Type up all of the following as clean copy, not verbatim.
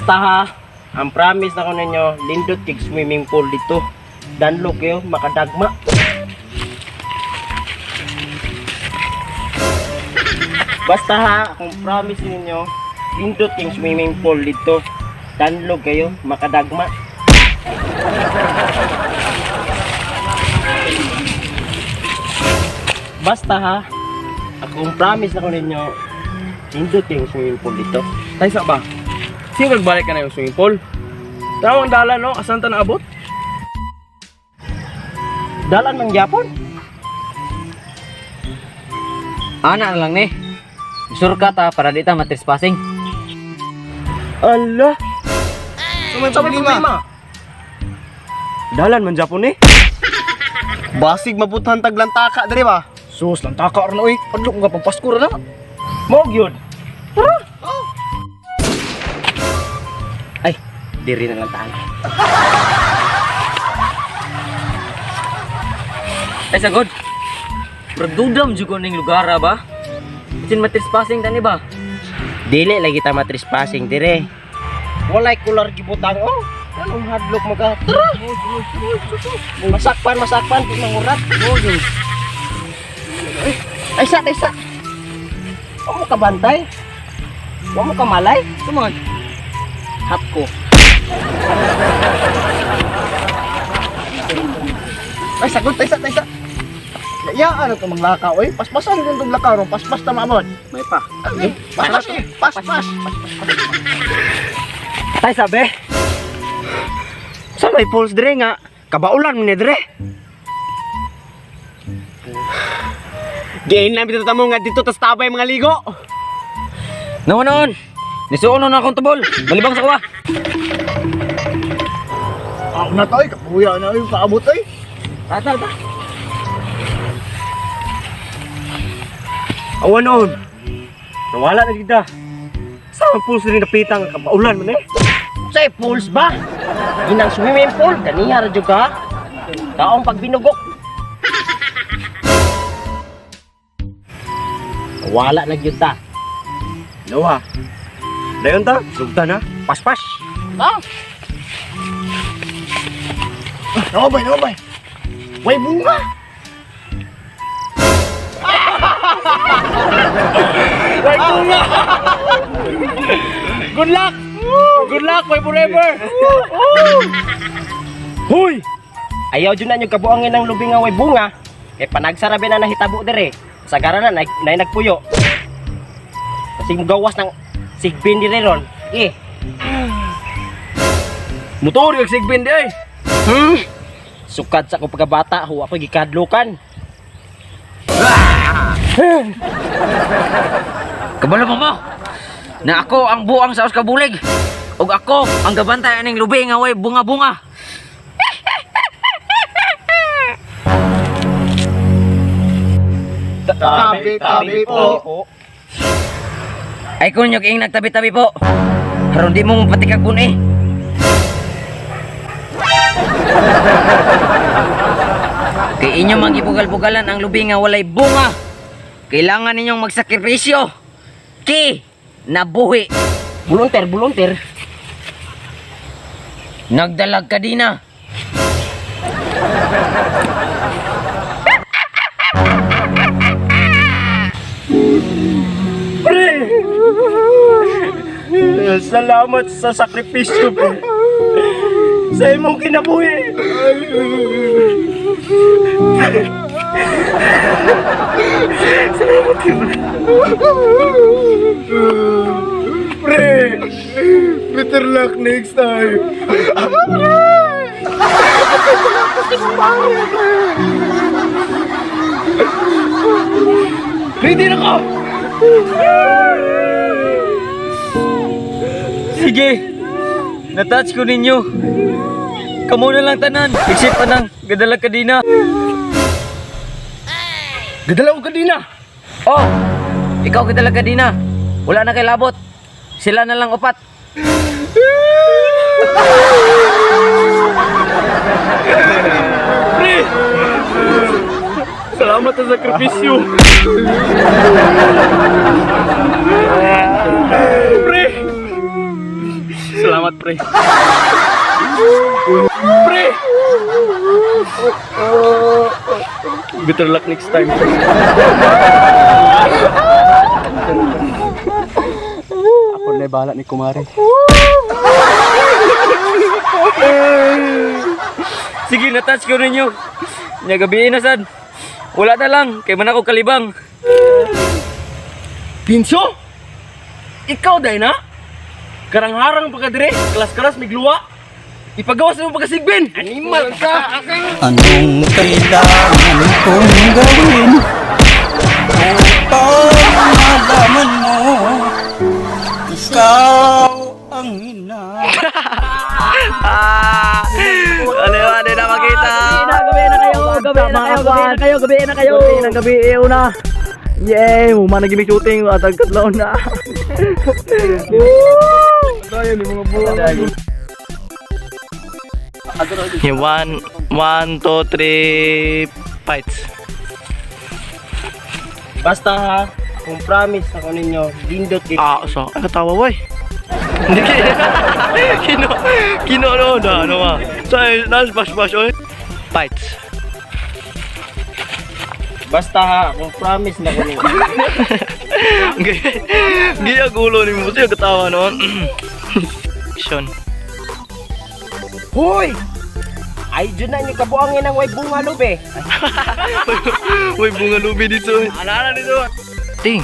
Basta ha, ang promise na ko ninyo, lindot kig swimming pool dito. Danlo kayo, makadagma. Basta ha, akong promise ninyo, lindot yung swimming pool dito. Danlog kayo, makadagma. Basta ha, akong promise na ko ninyo, lindot yung swimming pool dito. Tay sa ba? Sino nagbalik ka na yung swimming pool? Tawang dala no, asan ta naabot? Dalan man gyapon. Ana na lang ni. Surka ta para di ta matrespassing. Ala, So may problema. Dalan man Japon eh. Basig mabuthan tag lantaka diri ba? Sus, lantaka ron oy. Adlok nga pang Pasko ra na. Mao gyud. Tara. Ay, diri na lang tayo. Ay sagod. Pagdudam jud ko ning lugar ah, ba? Isin matrespassing tani ba? Dili lagi ta matrespassing dire. Walay kular gibutang oh. Anong hadlok mo ka? Tara. Masakpan, masakpan, di mangurat. Ay, sa, ay sa. Wa mo ka bantay. Wa mo ka malay. Come on. Hap ko. Ay sagot, ay sa, ay sa. Ya, ano to maglakaw oy? Paspasan kung tong lakaw ron, paspas ta maamod. May pa. Ay, paspas eh, paspas. Tay sabi. Sa may pulse dire nga, kabaulan mo ni dire. Giin na bitaw mo nga dito tas tabay mga ligo. Noon noon. Nisuon na akong tubol. Balibang sa kuwa. Ako na to oy, kapuya na oy, paabot oy. Tata, ta. Awan noon. Nawala na kita. Sa may pulse dire napita nga kabaulan man eh. Say pulse ba? Ginang swimming pool kaniya ra jud ka. Kaong pagbinugok. Wala na gyud ta. Nawa. Dayon ta, sugta na. Paspas. Ah. Nawa bay, nawa bay. Way bunga. Way bunga. Good luck. Good luck, way forever. Huy! Ayaw dyan na nyo kabuangin ng lubi nga way bunga. Kay panagsarabi na nahitabo dire. Sagara na, nay nagpuyo. Kasi gawas ng sigbin dire ron. Eh, Motor yung sigbin di ay. Sukad sa akong pagkabata, huwa ko gikadlukan. Kabalo mo mo. Na ako ang buang sa kabulig. Ug ako ang gabantay aning lubi nga way bunga-bunga. Tabi, tabi po. Ay kunyog ing nagtabi-tabi po. Haron di mo mapatikag kun eh. Kay inyo mang gibugal-bugalan ang lubi nga walay bunga. Kailangan ninyong magsakripisyo. Ki nabuhi. Volunteer, volunteer. Nagdalag ka dina. Salamat sa sakripisyo, pre. Sa imong kinabuhi. Pre! Better luck next time. Ready na ka! Sige. Natouch ko ninyo. Kamo na lang tanan. Except anang gadalag ka dina. Gadala ko kadina. Oh, ikaw gadalag ka dina. Wala na kay labot. Sila na lang upat. Pre! Salamat sa sakripisyo. Pre! Salamat. pre. Pre! Better luck next time. Ako na bahala ni Kumare. Sige, na-touch ko ninyo. Nya gabi na sad. Wala na lang, kay man ako kalibang. Pinso? Ikaw day na? Karang-harang pa ka dire, kalas-kalas migluwa. Ipagawas mo pagkasigbin. Animal ka. Anong kailangan kong gawin upang malaman mo ikaw ang ina? Ano ano na makita? Gabi na kayo, gabi na kayo, gabi na kayo, gabi na kayo. Gabi na gabi na. Yay, huma na gimi shooting at agkadlaw na. Tayo ni mga buwan. Okay, one, one, two, three, fights. Basta ha, kung promise ako ninyo, lindot gid. Ah, so, ay, katawa, boy. Hindi, kino, kino, ano, na, ano ka. So, ay, nas, bash, bash, oy. Fights. Basta ha, kung promise na ko ninyo. Giyag ulo ni mo, siya katawa noon. Action. Hoy! Ay, dyan na nyo kabuangin ang way bunga lube. Uy, bunga lubi dito. Ano dito? Ting.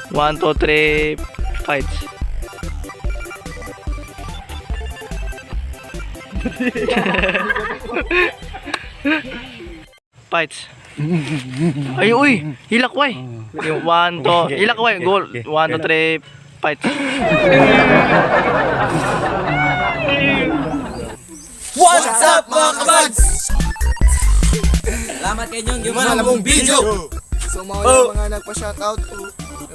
One, two, three, fights. Fights. Ay, uy! Hilak, way! Yung one, two, hilak, way! Goal! One, two, three, fights. What's up mga kabads? Salamat kay inyong Mga video! So mga oh. Mga nagpa-shoutout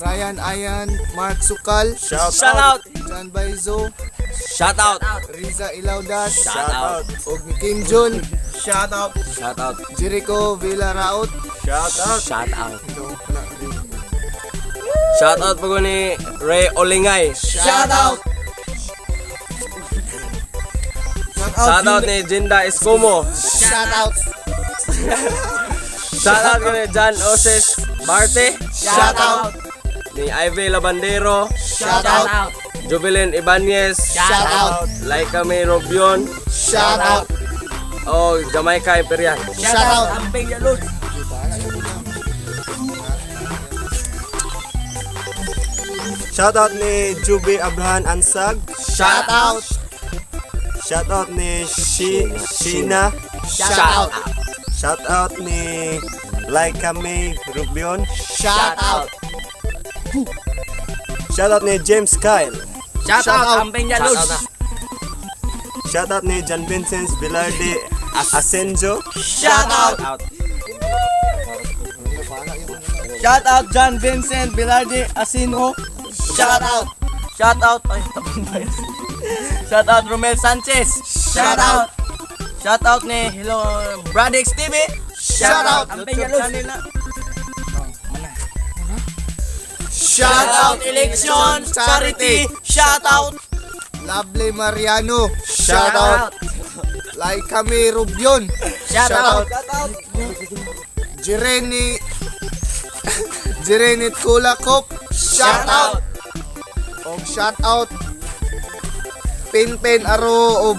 Ryan Ayan, Mark Sukal, Shout Shout out! John Baizo, Shout out! Riza Ilaudas, Shout out! og ni Kim Jun, Shout out! Shout out! Jericho Villaraot. Shout out! Shout out! Ito, wala, rin. Shout out po ni Ray Olingay. Shout out! Shout out ni Jinda Escomo. Shout out! Shout out ko ni John Oses Marte. Shout out! Ni Ivy Labandero. Shout out! Jubilin Ibanez. Shout out! Laika May Robion. Shout out! O Jamaica Imperial. Shout out! Shout out ni Juby Abrahan Ansag. Shout out! Shout out ni Sheena. Shout out! Shout out ni Laika May Rubion. Shout out! Shout out ni James Kyle. Shout out! Amping Jaluz! Shout out ni John Vincent Velarde Asenjo. Shout out! Shout out John Vincent Velarde Asino. Shout out! Shout out ay tapon ba yun? Shout out Romel Sanchez. Shout out! Shout out ni Hello Bradix TV. Shout out! YouTube channel na. Shout out! Election Charity. Shout out. Lovely Mariano. Shout out! Like kami Rubion. Shout out! Jeremy Jeremy Kulakop. Shout out! Og shout out Pinpen Aro og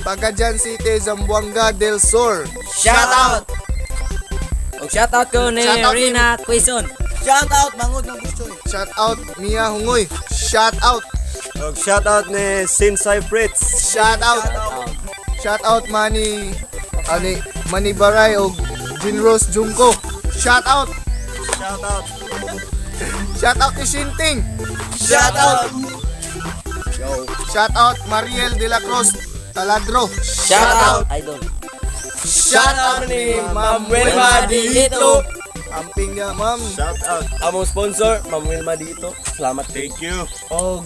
Pagajan City, Zamboanga del Sur. Shout out! Og shout out ko ni Shout out ni- Rina Quezon. Shout out Mangod ng Gusto. Shout out Mia Hungoy. Shout out. Og shout out ni Sinsay Fritz. Shout out. Shout out Manny ani Manny Baray og Jinrose Junko. Shout out. Shout out. Shout out ni Shinting. Shout out. Shout out Mariel de la Cruz Taladro. Shout out! Idol. Shout out ni Ma'am Wilma Dito. Amping niya, Ma'am. Shout out. Among sponsor, Ma'am Wilma dito. Salamat. Thank you. Og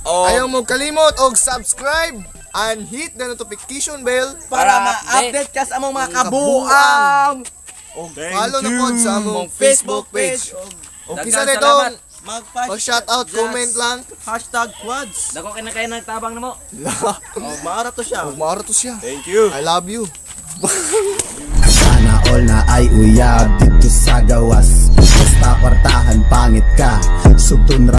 Ayaw mo kalimot og subscribe and hit the notification bell para ma-update ka sa among mga kabuang og Thank follow na you. pod sa among Facebook page. Og Daghang kisa na salamat. itong Pag shout out, comment lang. #quads. Dako kay na kayo nagtabang namo. Oh, maara to siya. Maara to siya. Thank you. I love you. Sana all na ay uyab dito sa gawas. Basta kwartahan pangit ka. Sugtun.